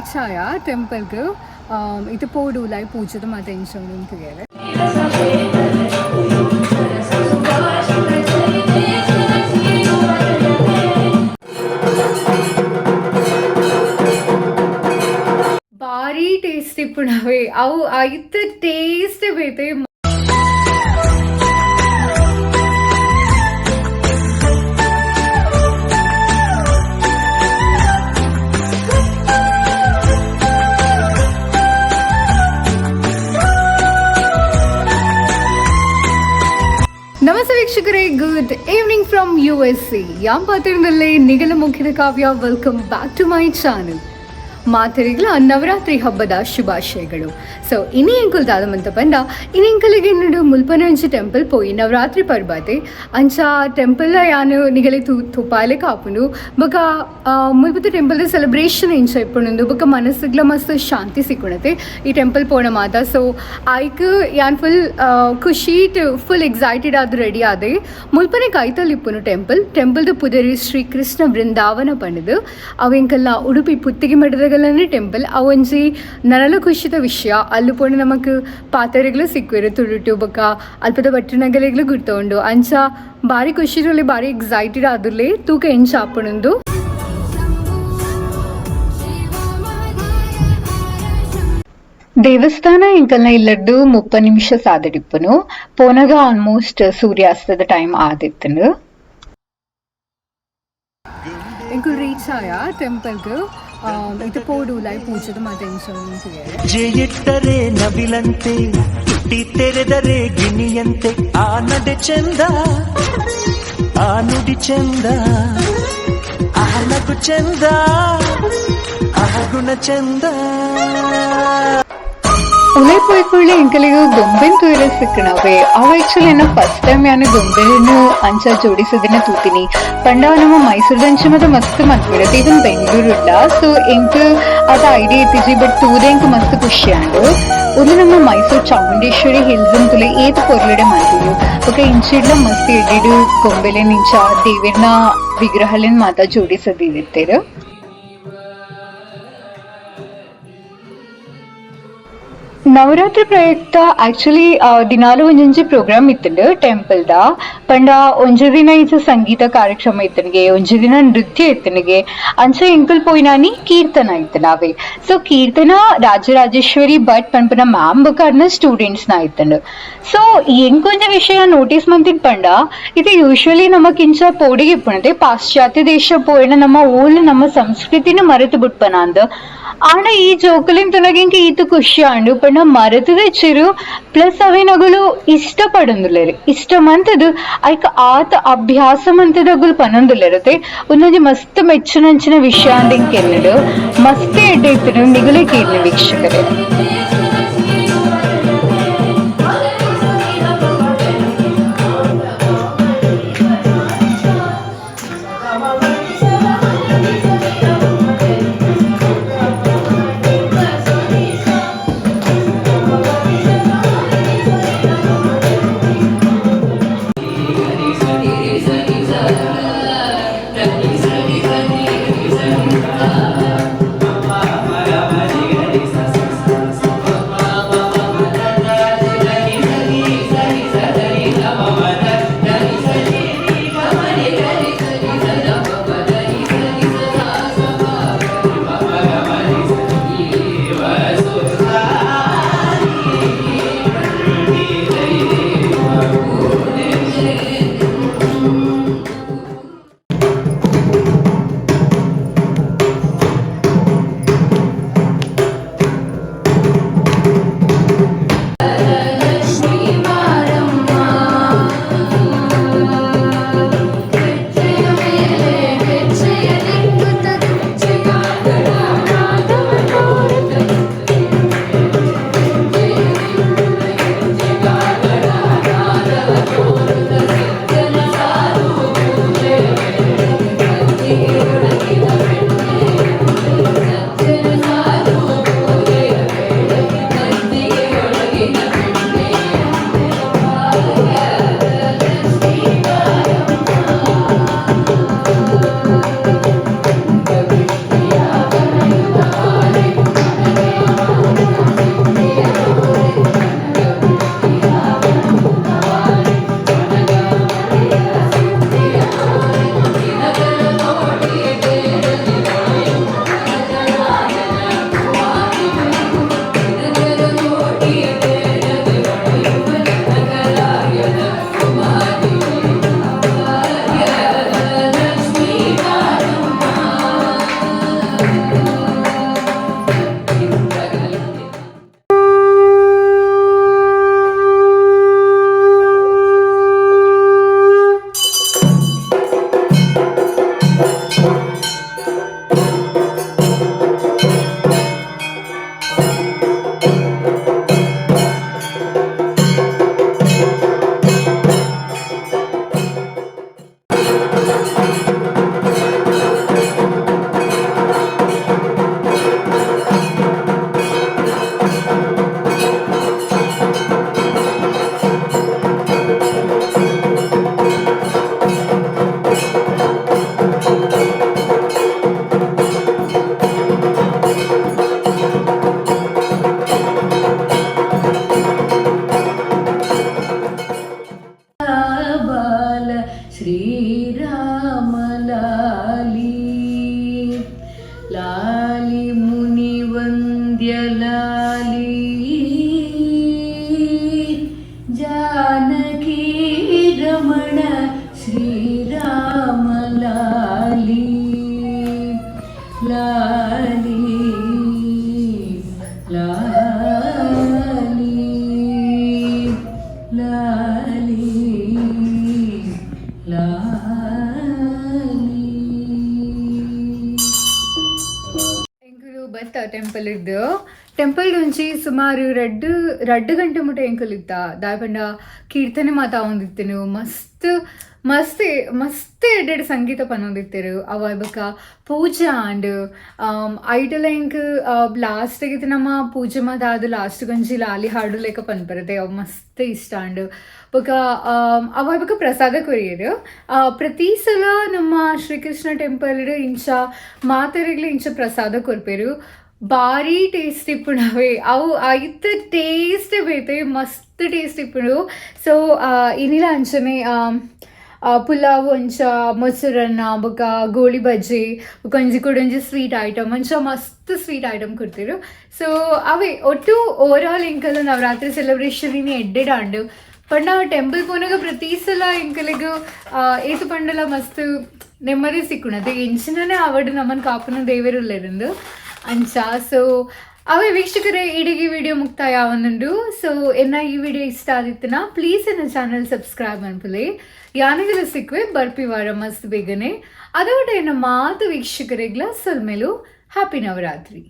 Reach ಆಯ ಟೆಂಪಲ್ಗೆ. ಇದು ಪೋಡು ಪೂಜೆದ ಮಾತ ಎಂಚ ಉಂಡು. ಭಾರಿ ಟೇಸ್ಟ್ ಇಪ್ಪುನವೇ ಅವು. ಐತ ಟೇಸ್ಟ್ ಬೇತೆ. ನಮಸ್ತೆ ವೀಕ್ಷಕರೇ, good evening from USA. ಯಾನ್ ಪಾತೆರೊಂದುಲ್ಲೆ ನಿಗಲ ಮುಖ್ಯದ ಕಾವ್ಯ. Welcome back to my channel. ಮಾತೆರೆಗ್ಲ Navratri ಹಬ್ಬದ ಶುಭಾಶಯಗಳು. ಸೊ ಇನಿ ಎಂಕುಲ್ ದಾದ ಮಂತ ಪಂಡ, ಇನಿ ಎಂಕಲಿಗೆ ಇನ್ನುಡು ಮುಲ್ಪನಂಚಿ ಟೆಂಪಲ್ ಪೋಯಿ ನವರಾತ್ರಿ ಪರ್ಬಾತೆ. ಅಂಚ ಟೆಂಪಲ್ ಯಾನು ನಿಗಲೆ ತೂ ತೂಪಾಲೆ ಕಾಪುಂಡು. ಬೊಕ ಮುಲ್ಪದ ಟೆಂಪಲ್ ಸೆಲೆಬ್ರೇಷನ್ ಎಂಚ ಇಪ್ಪುಂಡು, ಬೊಕ ಮನಸ್ಸುಗ್ಲ ಮಸ್ತ್ ಶಾಂತಿ ಸಿಕ್ಕುಣತೆ ಈ ಟೆಂಪಲ್ ಪೋಣ ಮಾತ. ಸೊ ಐಕ್ ಯಾನ್ ಫುಲ್ ಖುಷಿಟ್, ಫುಲ್ ಎಕ್ಸೈಟೆಡ್ ಆದ್ ರೆಡಿ ಆದೆ. ಮುಲ್ಪನೆ ಕೈತಲ್ ಇಪ್ಪುನು ಟೆಂಪಲ್. ಟೆಂಪಲ್ದ ಪುದರ್ ಶ್ರೀ ಕೃಷ್ಣ ವೃಂದಾವನ ಪಂಡುದು. ಅವು ಎಂಕಲ್ನ ಉಡುಪಿ ಪುತ್ತಿಗೆ ಮಠದಗಲನೆ ಟೆಂಪಲ್. ಅವೊಂಜಿ ನನಲ ಖುಷಿತ ವಿಷಯ. ಅಲ್ಲು ಪೋಣ ನಮಕ್ ಪಾತೆರೆಗ್ಲು ಸಿಕ್ಕುವೆರು ತುಳುಟು, ಬೊಕ ಅಲ್ಪದ ಭಟ್ರನಗಲೆಗ್ಲು ಗುರ್ತ ಉಂಡು. ಅಂಚ ಬಾರಿ ಖುಷಿರುಲ್ಲೆ, ಬಾರಿ ಎಕ್ಸೈಟೆಡ್ ಆದುಲ್ಲೆ. ತೂಕ ಎಂಚ ಆಪುಂಡುಂದು. ದೇವಸ್ಥಾನ ಎಂಕಲ್ನ ಇಲ್ಲಡ್ದು 30 ನಿಮಿಷ ಸಾದಿಡಿಪ್ಪುನು. ಪೋನಗ ಆಲ್ಮೋಸ್ಟ್ ಸೂರ್ಯಾಸ್ತದ ಟೈಮ್ ಆದಿತ್ತುಂಡು. ಎಂಕುಲ್ ರೀಚ್ ಆಯ ಟೆಂಪಲ್ಗೆ. ಇದು ಪೋಡು ಪೂಜೆದ ಮಾತ ಎಂಚ ಉಂಡು. ಹೆಜ್ಜೆಯಿಟ್ಟರೆ ನವಿಲಂತೆ, ತುಟಿ ತೆರೆದರೆ ಗಿಣಿಯಂತೆ, ಆ ನಡೆ ಚಂದ, ಆ ನುಡಿ ಚಂದ, ಆ ನಗು ಚಂದ, ಆ ಗುಣ ಚಂದ. ಉಲೈ ಪೋಯ್ಕೊಳ್ಳೆ ಎಂಕಲಿಗೆ ಗೊಂಬೆನ್ ತೂಯೆರೆ ಸಿಕ್ಕಣವೆ. ಅವು ಆಕ್ಚುಲಿ ಎನ್ನ ಫಸ್ಟ್ ಟೈಮ್ ಯಾನು ಗೊಂಬೆನು ಅಂಚ ಜೋಡಿಸೋದನ್ನ ತೂತೀನಿ. ಪಂಡ ನಮ್ಮ ಮೈಸೂರ್ದಂಚ ಮತ್ತೆ ಮಸ್ತ್ ಮನ್ಪಿಡತ್ತೆ, ಈವನ್ ಬೆಂಗಳೂರುಡ್ಲ. ಸೊ ಎಂಕ್ ಅದು ಐಡಿಯಾ ಇತ್ತಿಜಿ, ಬಟ್ ತೂದೆ ಎಂಕ್ ಮಸ್ತ್ ಖುಷಿ ಆಂಡ್. ಒಂದು ನಮ್ಮ ಮೈಸೂರು ಚಾಮುಂಡೇಶ್ವರಿ ಹಿಲ್ಸ್ ಅಂತಲೇ ಏತ್ ಪೊರ್ಲುಡೆ ಮಲ್ತಿರು. ಬೊಕ ಇಂಚಿಡ್ಲ ಮಸ್ತ್ ಎಡ್ಡೆಡ್ ಗೊಂಬೆಲೆನ್ ಇಂಚ ದೇವೆರ್ನ ವಿಗ್ರಹಲೆನ್ ಮಾತ ಜೋಡಿಸದಿತ್ತೆರ್. ನವರಾತ್ರಿ ಪ್ರಯುಕ್ತ ಆಕ್ಚುಲಿ ದಿನಾಲು ಒಂಜೊಂಜಿ ಪ್ರೋಗ್ರಾಮ್ ಇತ್ತುಂಡು ಟೆಂಪಲ್ ದ. ಪಂಡ ಒಂಜಿ ದಿನ ಇಂಚ ಸಂಗೀತ ಕಾರ್ಯಕ್ರಮ ಇತ್ತನಿಗೆ, ಒಂಜಿ ದಿನ ನೃತ್ಯ ಇತ್ತನಿಗೆ. ಅಂಚ ಎಂಕುಲ್ ಪೋಯಿನಾನಿ ಕೀರ್ತನ ಇತ್ತುಂಡು ಅವೇ. ಸೊ ಕೀರ್ತನ ರಾಜರಾಜೇಶ್ವರಿ ಭಟ್ ಪನ್ಪುನ ಮ್ಯಾಮ್ ಬೊಕ ಅರ್ನ ಸ್ಟೂಡೆಂಟ್ಸ್ ನ ಇತ್ತುಂಡು. ಸೊ ಎಂಕೊಂಜ ವಿಷಯ ನೋಟಿಸ್ ಮಂತಿನ್ ಪಂಡ, ಇದು ಯೂಶುವಲಿ ನಮಕ್ ಇಂಚ ಪೋಡಿಗೆ ಇಪ್ಪುನತೆ, ಪಾಶ್ಚಾತ್ಯ ದೇಶ ಪೋಯಿನ ನಮ್ಮ ಓಲ್ ನಮ್ಮ ಸಂಸ್ಕೃತಿನ ಮರೆತು ಬುಟ್ಪನ ಅಂದ್. ಆಂಡ ಈ ಜೋಕುಲೆನ್ ತೂನಗ ಎಂಕ್ ಈತ್ ಖುಷಿ ಆಂಡು ಪಂಡ, ಮರೆತುದ ಚಿರು, ಪ್ಲಸ್ ಅವೆನಗುಲು ಇಷ್ಟ ಪಡೊಂದುಲ್ಲೆರ್. ಇಷ್ಟ ಮಂತುದು ಐಕ್ ಆತ ಅಭ್ಯಾಸ ಮಂತುದು ಅಗುಲು ಪನೊಂದುಲ್ಲೆರ್. ಉಂದೊಂಜಿ ಮಸ್ತ್ ಮೆಚ್ಚುನಂಚಿನ ವಿಷಯ ಅಂದ್ ಎಂಕ್ ಎನ್ನುಡು. ಮಸ್ತ್ ಎಡ್ಡೆ ಇತ್ತುಂಡು. ನಿಗುಲೆ ಕೇಳಿ ವೀಕ್ಷಕರೇ. Janaki Ramana Shriram Lali Lali Lali Lali Lali. ಎಂಕುಲು ಬತ್ತ ಟೆಂಪಲ್ ಇದ್ದು. ಟೆಂಪಲ್ ಒಂಜಿ ಸುಮಾರು ರಡ್ಡ್ ರಡ್ಡ್ ಗಂಟೆ ಮುಟ ಎಂಕುಲು ಇತ್ತ. ದಾಯೆ ಪಂಡ ಕೀರ್ತನೆ ಮಾತ ಆವೊಂದಿತ್ತಿನು. ಮಸ್ತ್ ಮಸ್ತ್ ಮಸ್ತ್ ಎಡ್ಡೆಡ್ ಸಂಗೀತ ಪನೊಂದಿತ್ತೆರ್. ಅವ ಬೊಕ ಪೂಜೆ ಆಂಡ್. ಐಟಲ ಎಂಕ್ ಲಾಸ್ಟ್ ಇತ್ತೆ ನಮ ಪೂಜೆ ಮಾತ ಆದ್ ಲಾಸ್ಟ್ ಒಂಜಿ ಲಾಲಿ ಹಾಡು ಲೆಕ್ಕ ಪನ್ಪೆರ್, ಅವು ಮಸ್ತ್ ಇಷ್ಟ ಆಂಡ್. ಬೊಕ ಅವ ಬೊಕ ಪ್ರಸಾದ ಕೊರಿಯೆರ್. ಪ್ರತಿ ಸಲ ನಮ್ಮ ಶ್ರೀಕೃಷ್ಣ ಟೆಂಪಲ್ ಇಂಚ ಮಾತೆರೆಗ್ಲ ಇಂಚ ಪ್ರಸಾದ ಕೊರ್ಪೆರ್. ಬಾರಿ ಟೇಸ್ಟ್ ಇಪ್ಪುಂಡು ಅವು. ಐತ ಟೇಸ್ಟ್ ಬೇತೆ, ಮಸ್ತ್ ಟೇಸ್ಟ್ ಇಪ್ಪುಂಡು. ಸೊ ಇನಿಲ ಅಂಚನೆ ಪುಲಾವ್, ಅಂಚ ಮೊಸರನ್ನ, ಬೊಕ ಗೋಳಿ ಬಜ್ಜಿ, ಬೊಕ ಒಂಜಿ ಕುಡೊಂಜಿ ಸ್ವೀಟ್ ಐಟಮ್, ಅಂಚ ಮಸ್ತ್ ಸ್ವೀಟ್ ಐಟಮ್ ಕೊಡ್ತಿರು. ಸೊ ಅವೇ ಒಟ್ಟು ಓವರ್ ಆಲ್ ಎಂಕಲ್ ನವರಾತ್ರಿ ಸೆಲೆಬ್ರೇಷನ್ ಇನಿ ಎಡ್ಡೆಡ್ ಆಂಡ್. ಪಂಡ ಟೆಂಪಲ್ ಪೋನಾಗ ಪ್ರತಿ ಸಲ ಎಂಕಲೆಗ್ ಏತು ಪಂಡಲ ಮಸ್ತ್ ನೆಮ್ಮದಿ ಸಿಕ್ಕುಂಡು. ಎಂಚಿನನೇ ಆವಡ್ ನಮನ್ ಕಾಪುನ ದೇವೆರುಲ್ಲೆರಿಂದು ಅಂಚ. ಸೊ ಅವೇ ವೀಕ್ಷಕರೇ, ಇಡಿಗೆ ವಿಡಿಯೋ ಮುಕ್ತಾಯ ಆವೊಂದುಂಡು. ಸೊ ಎನ್ನ ಈ ವಿಡಿಯೋ ಇಷ್ಟ ಆದಿತ್ತನ ಪ್ಲೀಸ್ ಎನ್ನ ಚಾನಲ್ ಸಬ್ಸ್ಕ್ರೈಬ್ ಮನ್ಪುಲೆ. ಯಾನಿಗಲ ಸಿಕ್ಕುವೆ ಬರ್ಪಿ ವಾರ ಮಸ್ತ್ ಬೇಗನೆ. ಅದೋಟ ಎನ್ನ ಮಾತು ವೀಕ್ಷಕರಿಗ್ಲ ಸೊಲ್ಮೆಲು. ಹ್ಯಾಪಿ ನವರಾತ್ರಿ.